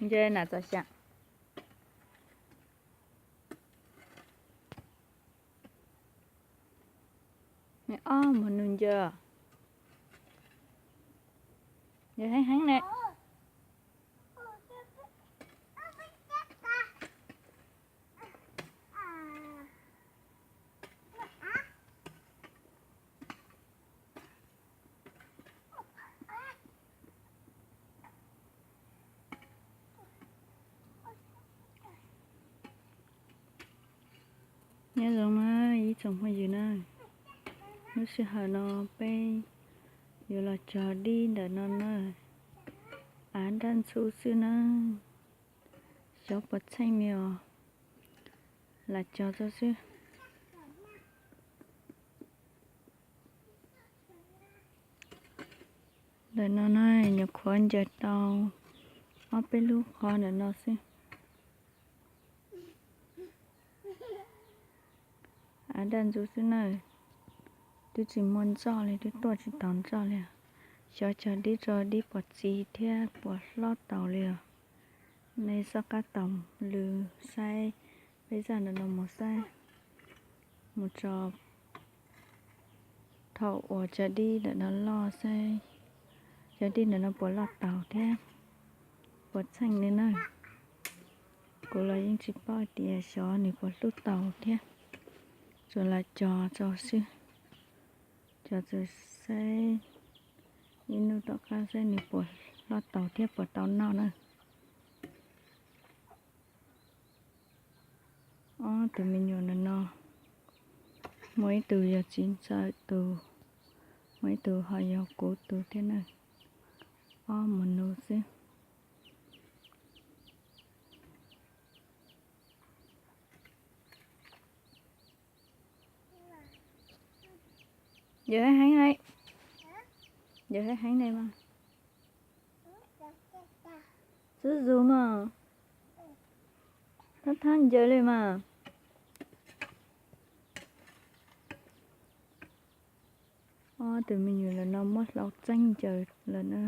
Nce nam txom xyam. Nws ob mus nug ncaws. Ncaws heev heev ne. Nyob zoo na ib tsoom phooj ywg na, lub sij hawm no peb yuav los cog dib ntawm no na, av nraj ntxhub xwb na, xyov puas txheej li os, lam cog tso xwb. Ntawm no na, nyuam qhuav ncaws tau ob peb lub qhov ntawm no xwb. Av daj ntxub xwb na, twb tsis muaj ntsoj li, twb tuaj tsis tau ntsoj li. Xyov cog dib tso dib puas txi thiab puas hlob taus li os. Nej xob qab taus lw saib, peb zaj ntawm no mus saib, mus tso thaum uas cov dib ntawm no loj saib, cov dib ntawm no puas loj taus thiab puas txheej li na. Kuv los yeej tsis paub tias xyov nws puas hlub taus thiab, tsuas lam cog tso xwb. Cog txawm saib ib hnub tom qab saib nws puas loj taus thiab puas tau noj na. Ob tug me nyuam ntawm no, muaj ib tug yog txiv ntxawm tus, muaj ib tug ho yog kuv tus thiab na. Ob mus nug xwb. Yawg heev heev, yawg heev heev li mas. Xub zus mas, thab thab ncaws li mas. Ob tug me nyuam ntawm no muab hlau txeeb ncaws lawm na.